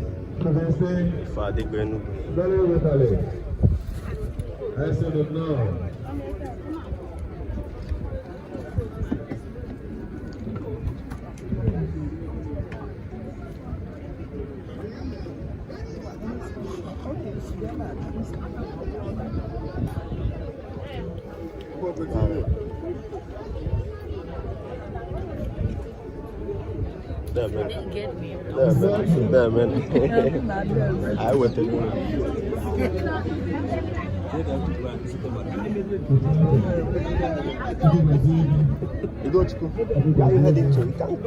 Ife adịgo Enugu. I said no. Demen. Demen. Demen. Anyị wetara unu. Ugochukwu, where are you heading to? You can't.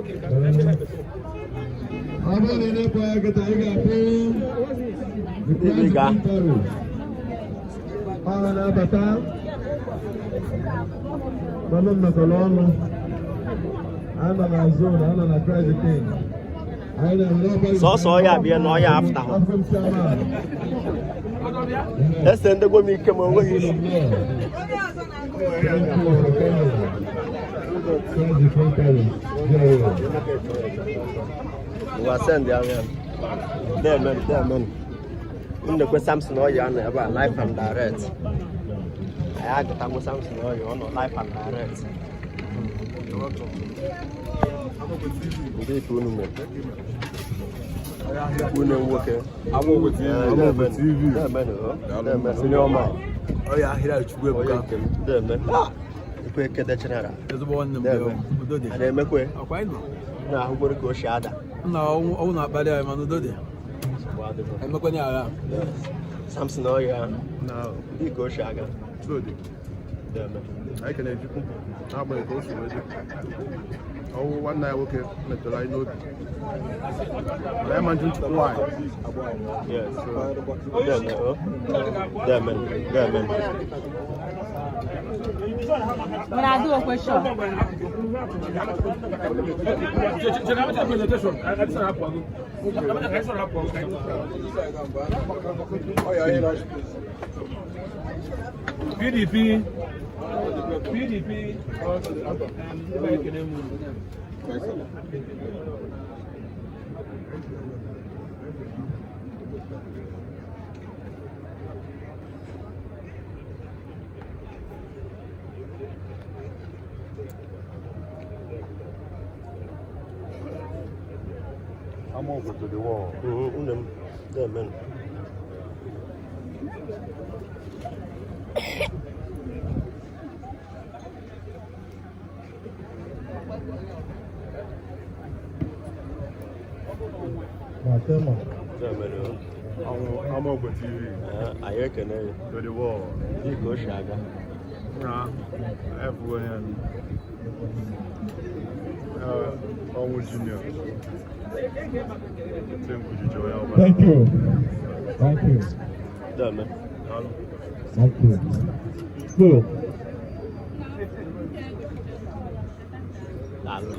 Ọ bụrụ na ị na-ekwe ya kịta, ị ga-afụ the Ebe ị ga. Ọ na-abata manụ nnọkọrọ ọnụ. Anyị nọ na zone, anyị nọ na Christ the King. Anyị na-ewere ọbara. Sọsọ ọya abịa na ọya after hụ. Afọ m chairman. Ese ndegwo m ike ma o nweghị isi. Thank you for coming. Christ the King Palace. Ngwa send ya ya. Demen, demen. Nnekwe Samson Oyi anọ ebe a live and direct. Anyị agụtagwo Samson Oyi, ọ nọ live and direct. Ndị ife unu mere. Unu nwoke. Amokwe TV. Demen, o. Demen, onye ọma. Ọya ahịrị Chukwu Onye ebuka. nke m. Demen. Ekwe ekede chenara. Ezigbo nwanne m Demen. udo dị. A na-emekwe Akwa anyị nọ. na-ahụgoro ka o si ada. Nna ọnwụ na-akparị anyị mana udo dị. Nsogbu adịghị. Emekwana ya agha. Samson Oyi ahụ. Ndị ka o si aga. Chudi, Demen. anyị kelere Chukwu n'agbanyeghị ka o si wee dị. Ọnwụ nwanne anyị nwoke metụrụ anyị n'obi. Mana anyị ma njụ nchukwu nwaanyị. Yes. Demen, oh. Demen, demen. But I do a question. PDP. PDP. Amokwe to the world. Nne m, demen. Matema. Demen, oh. Ọnwụ Amokwe TV Eh, anyị ekene ya. to the world. Ndị ka o si aga. Na efugo ya. Ọnwụ junior. Tem kwujije onye ọbụla. Thank you. Thank you. Demen. Daalụ. Thank you. So, Daalụ.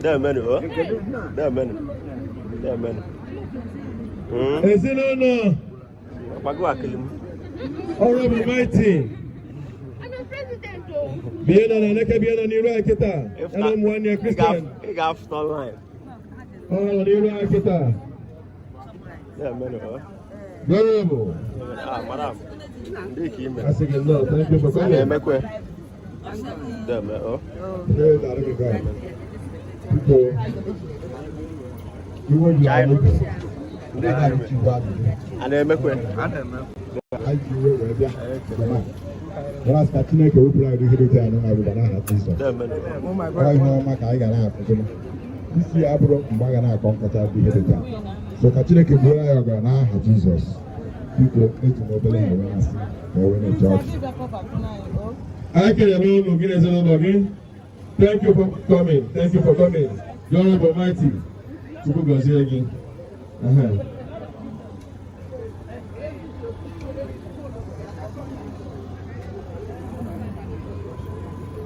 Demen, oh. Demen. Demen. Ezinụlọ Ọkpago akịlị m. Honorable Mighty. Bie nọ na Eleke, bie nọ n'iru anyị kịta. Ya na ụmụ nwanne ya Christian. Ị ga-afụta online. Ọ nọ n'iru anyị kịta. Demen, oh. Honorable. Ah, madam. Ndị ka ime. Asị gị nnọọ, thank you for A coming. na-emekwe. Demen, oh. Ee, daalụ gị gaa. Biko, iwe ji anyị obi. Ndị ka ime. A na-emekwe. Anyị ji iwe wee bịa. Njem a. Were asị ka Chineke wepụrụ anyị ihe dị anyị n'ọbụla n'aha Jizọs. Demen. Ọ ihe ọma ka anyị ga na-akụziri. Isi ya abụrụ mgbe a ga na-akọ nkọcha bụ ihe dị taa. So ka Chineke gbuoro anyị ọgara n'aha Jizọs. Biko, eji m obere ha wee asị ka e wee na-eche ọchị. Anyị kelere unu gị na ezinụlọ gị. Thank you for coming. Thank you for coming. The Honorable Mighty. Chukwu gọzie gị. Aha.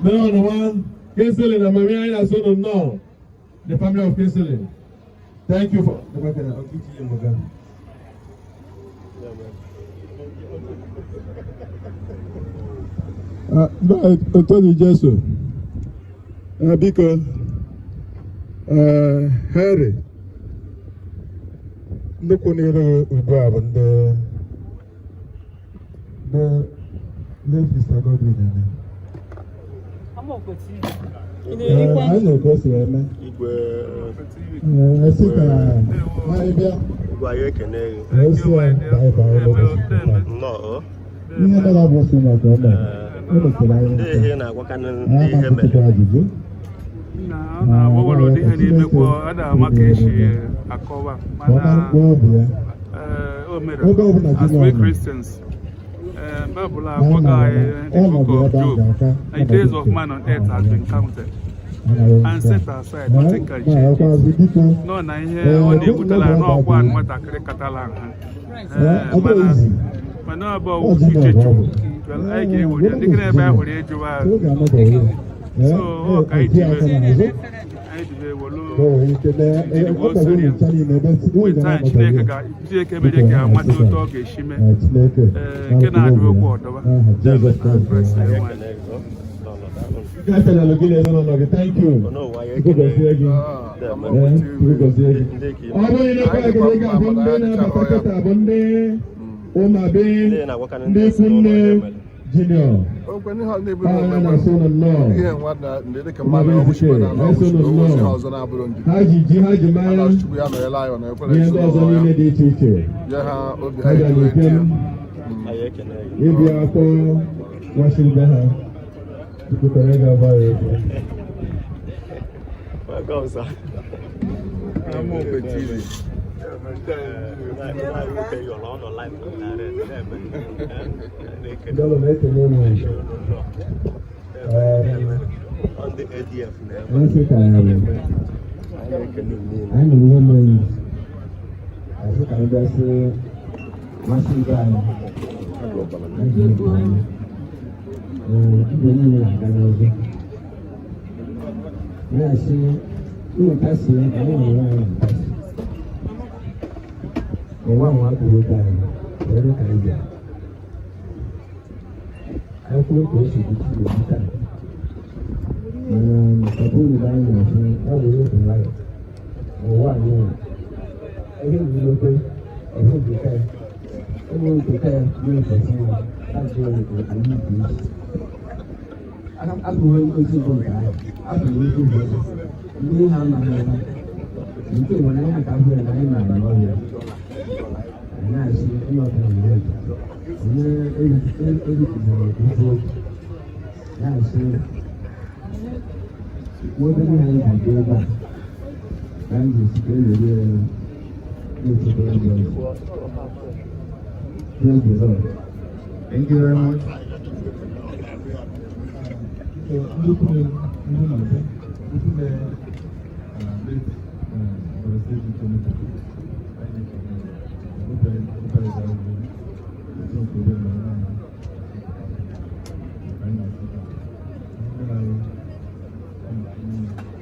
Now, the one, Kinsley, na mami anyị na-asụ unu nnọọ. The family of Kinsley. Thank you for. Otodi Jesu. Biko, Henry, ndị kwụ n'iru ugbu a bụ ndị late Mr. Godwin Ene. Amaokwe TV. Ị Ee, na-erikwa? anyị na-ekwu o si eme. Igwe. Ee, esi ka anyị bịa Igwe, anyị ekene gị. wee sị ya ka anyị baa ụlọ ụbọchị taa. Nnọọ o. Ihe mere bụ sị na ka ọ mere. O metere anyị Ndị nke ihe na-agwakanụ a. ndị Anyị ihe mere. amaghị ajụjụ. Na ọ na-agbanwere ụdị ihe na-emekwa ọ na-ama ka esi akọwa Ka ọ mana mara obi ya. o mere Oge ọbụla as Junior we nọ. Christians, Bible Na agwaghị anyị anyị the ọnọdụ book of ebe a Job, ga-aka the days of man on earth has been counted and set aside, nothing can change it. Biko, Nọ na ihe ọ na-ebutela n'ọkwa nwatakịrị katala nha. ọ bụrụ Mana izi mana ọ bụ uche Chukwu. Well, anyị ga-ewere ya dịka ebe a hụrụ ịjụwa oge anọbeghị ya. So, ọ ka anyị ji aka n'azụ anyị jibe welu ka o nwee ike mee Jiri ọ kpọrọ unu ncha niile ebe oge weta na-anọbeghị Chineke ya. ga Chineke mere ka mata otu ọ ga-esi mee. Na Chineke Ee, nke na-adị okwu ọdọba. n'aha Jizọs Kraịst. Kraịst Anyị nwe ekene gị o. Nọ, nọ, daalụ. Ekelelu gị na ezinụlọ gị. Thank you. Onowu, anyị Chukwu ekene gọzie gị. gị. Amaokwe Ee, TV. Chukwu gọzie gị. Ndị ka Ọ bụghị na ekwe ekele gị abụ ndị na-abata kịta bụ ndị ụmụabi, Ndị na-agwakanụ ndị ndị ikwu ezinụlọ nne ihe mere. Junior. Okwe ihe ọ na-ebu Ha n'omume na-asụ ụnụ nnọọ. ihe nwa na ndị dịka mmadụ ọwụchi mana na ọwụchi na ozi ha ọzọ na-abụrụ ndị Ha ji ji, ha ji a mmanya, na Chukwu ya nọnyere anyị, ọ na-ekwere ihe ndị ọzọ ezinụlọ ya niile dị iche iche. nye ha obi Ha ha bịara eji wee ike die. m Anyị ekene gị. ịbịa akpọ nwachiri be ha. Chukwu kere ga-agba ya okwu. Welcome, sir. Amaokwe TV. Nwaanyị nwoke yọrọ ọ nọ live and direct. Na-eme. Na-ekene. Ndị ọrụ na-ekele ụnụ. Ọ ndị ADF na-eme. Anyị sị ka ya bụ Anyị na-ekene unu niile. anyị nụrụ ihe mere anyị asị ka anyị bịa sị masị ibe anyị anyị ji obi anyị. Ee, mgbe niile na-aga n'ọzọ na-asị unu kasie anyị na onwe anyị na-akasi ụwa nwa abụghị oge anyị were ka anyị bịara anyị kwuo ka o si dị tupu taa, mana papa uru anyị na-asị ya were obi nwayọ ụwa anyị nwere ihe nwere ihe nketa ya ụmụ nketa ya nwere nketa ya ajọ anyị bụ isi abụghị ozi bụ nke ahụ abụghị ozi bụ ọzọ ndị ha amaghị ebe nke nwere anya ka abụghị na anyị maara n'ọhịa anyị na-asị onye ọbụla nwere oge onye eripụtara okwu okwu na-asị nwa obere ihe anyị ji bịa ebe a ka anyị ga-esi ka e were ya na-echekwa ndị ọzọ. Praise the Lord. Thank you very much. Ndị kwuru ndị na-abịa, ndị na late Barrister Ejike anyị na-ekele obi anyị dara gị otu nke obe na anyị anyị na-asị ka ndị anyị anyị anyị anyị na-asị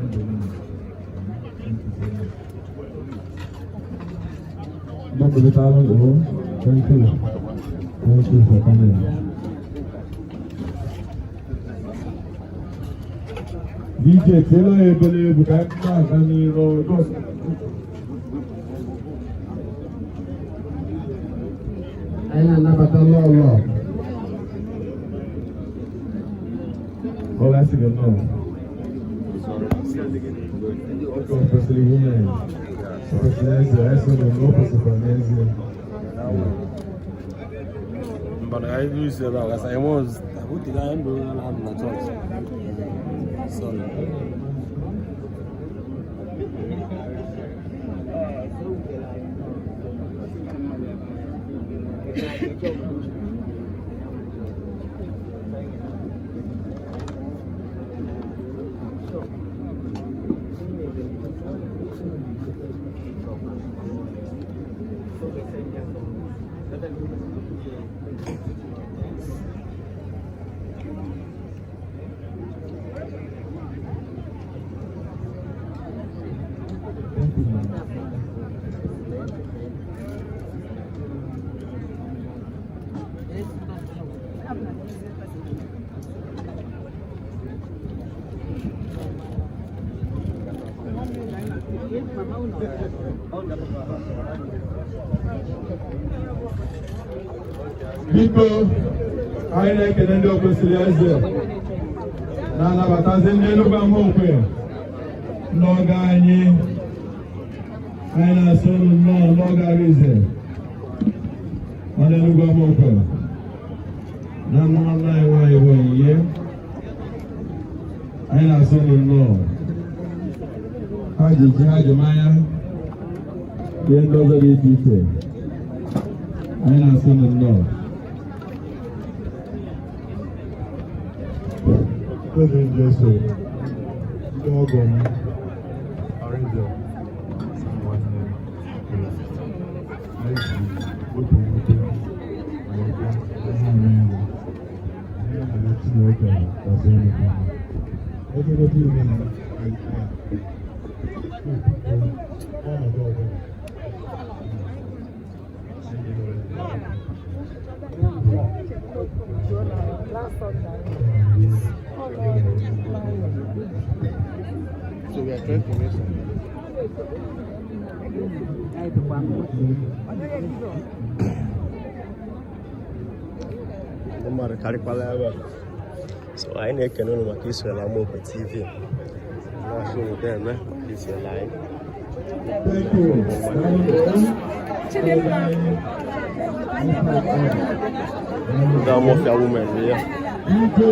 thank you very much. Dr. Vitalo, thank you. Thank you for coming. DJ, tiela ya ebele egwu ka anyị na-aga n'iru. Anyị na-anabata lọlọ. Ọ gasị gị nnọọ. Oge o kwesịrị nwunye ya. O kwesịrị eze, eze na o kwesịkwara n'ezie. Mbana anyị n'isi ebe a gasị anyị nwee otu anyị ndụ na na chọọchị. Sorry. Biko, anyị na-ekele ndị Okwesili Eze na-anabatazi ndị Enugu Amokwe n'oge anyị. Anyị na-asị unu nnọọ n'oge Arinze na Enugu Amokwe na nwanne anyị nwaanyị bụ Onyinye. Anyị na-asị unu nnọọ. Ha ji ji, ha ji mmanya, ihe ndị ọzọ dị iche iche. Anyị na-asị unu nnọọ. President Jesu, ndị ọgọ m, Arinze, nwanne m, anyị ji obi mwute wee bịa ihe anyị ya. Anyị na-arịọ Chineke gọzie unu niile. Ogologo ime na ọnọdụ ọbụla. Anyị nwere. So we are trying to make some. Ndị mmadụ karịkwala ebe a. So anyị na-ekene unu maka isonyere Amaokwe TV, na-asị unu deme maka isonyere anyị. Thank you. Chidimma. Ndị Amofia women ya. Biko,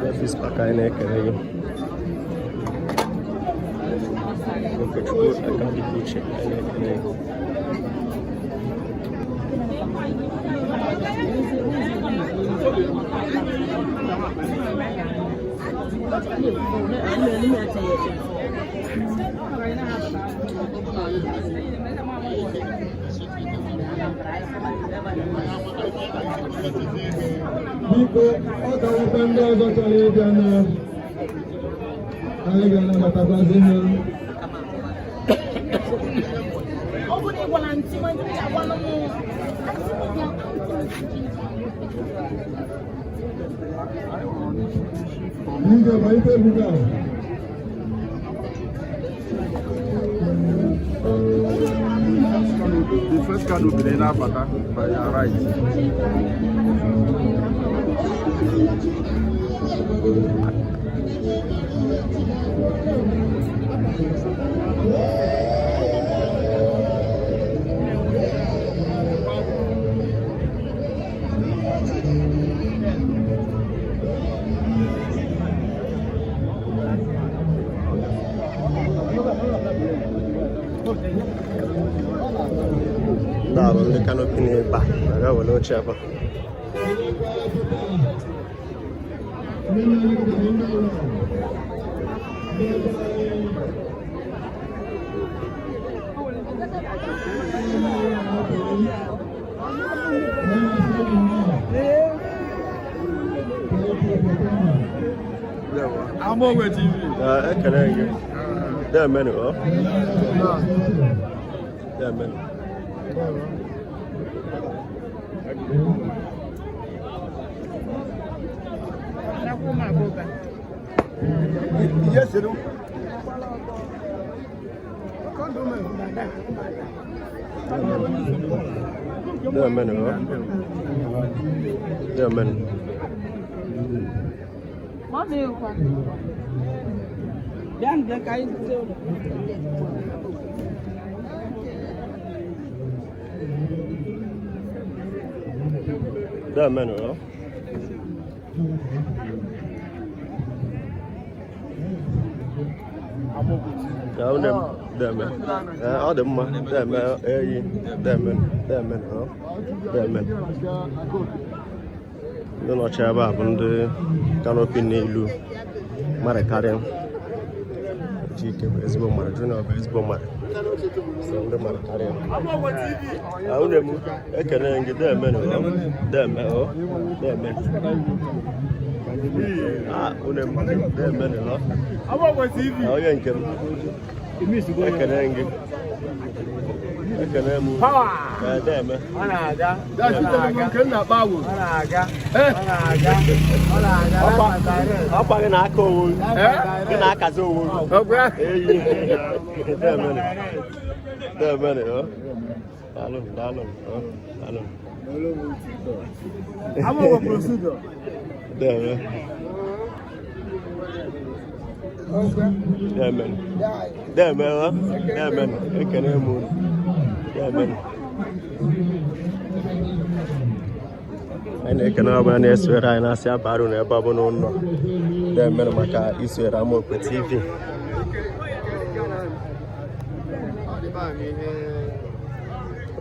Office Park, anyị na-ekele gị. Okechukwu aka dịka uche, anyị na-ekele gị. Biko, ọ ka nwekwa ndị ọzọ chọrọ ịbịa na anyị ga-anabatakwazi ha. Ọ bụrụ na ị gwara ntị ma ndị ga-agwa m Biko, malite egwu a. The first canopy na na-abata by your right. Ndị a bụ ndị canopy na-ebe a na-abịa were oche ebe a. Ndị na-elekọta ndị ụlọ, ndị ebe anyị. Amaokwe TV. Ee, ekele gị. Demenụ ọ. Demenụ. Yes, you do. Demenụ ọ. Demenụ. Mami kwa. Bịa bịa ka anyị zute ụlọ. Demenụ ọ. Ya, nne m, deme. Ee, ọ dị mma. Deme eyi. Deme, deme ọ. Deme. Ndị nọchi ebe a bụ ndị canopy n'elu mmadụ karịa. Chike bụ ezigbo mmadụ, Junior bụ ezigbo mmadụ. So ndị mmadụ karịa. Ah, nne m, ekele gị. Deme ọ. Deme ọ. Deme. Ah, une m na-eme nọ. Onye nke m. Ekene gị. Ekene m. Ee, deme. Ọkwa gị na-aka owu. Gị na-akazi owu. Eyi. Deme. Deme ọ. Daalụ, daalụ, ọ. Daalụ. Deme. Deme. Deme ọ. Deme. Ekene m unu. Deme. Anyị na-ekene ọbụla na-esonyere anyị, na-asị abarụ na ebe ọbụla unu nọ. Deme maka isonyere Amaokwe TV.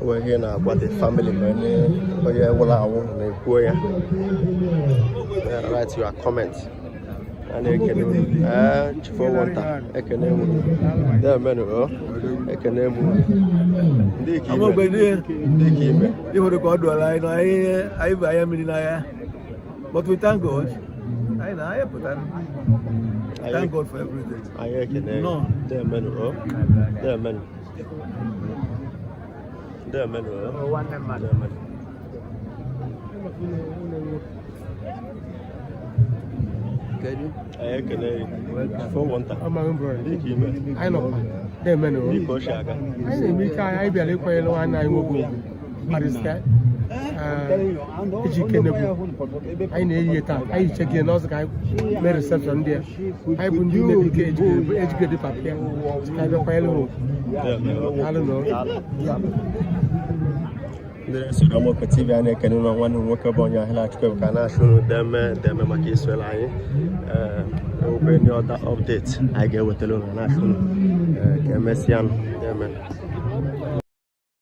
O nwere ihe na-agwa the family ma onye onye nwụrụ anwụ na-ekwuo ya. Write your comment. A na-ekene unu. Ee, Chief Owonta, ekene m unu. Deme o. Ekene m unu. Ndị ka ime. Ndị ka ime. Ịhụrụ ka ọ dụọla anyị na anyị anyị bụ anya mmiri n'anya, but we thank God anyị na anyị pụtara. Thank God for everything. Anyị ekene gị. Nnọọ. Deme o. Deme. Deme o. Deme. Anyị ekene gị. Chief Owonta. Ndị ka ime. Anyị nọkwa na-eme na Ndị ka o si aga. Anyị na-eme ike anyị. Anyị bịara ịkwanyere nwanne anyị nwoke ugwu, Barrister Ejike Nnegwu. Anyị na-eyi ya taa. Anyị hiche gị n'ọzọ ka anyị mee reception ndị a. Anyị bụ ndị Nnebike ejigede papịa ka anyị bịa kwanyere ha ugwu. Deme o. Daalụ nọ. Ndị na-esoro Amaokwe TV, a na-ekene ụlọ nwanne m nwoke bụ onye ahịa Chukwuebuka na-achụ unu. Deme, deme maka isola anyị. Ee, enwekwe any other update anyị ga-ewetara unu, na-achụ unu. Ee, ka emesịa nụ. Deme.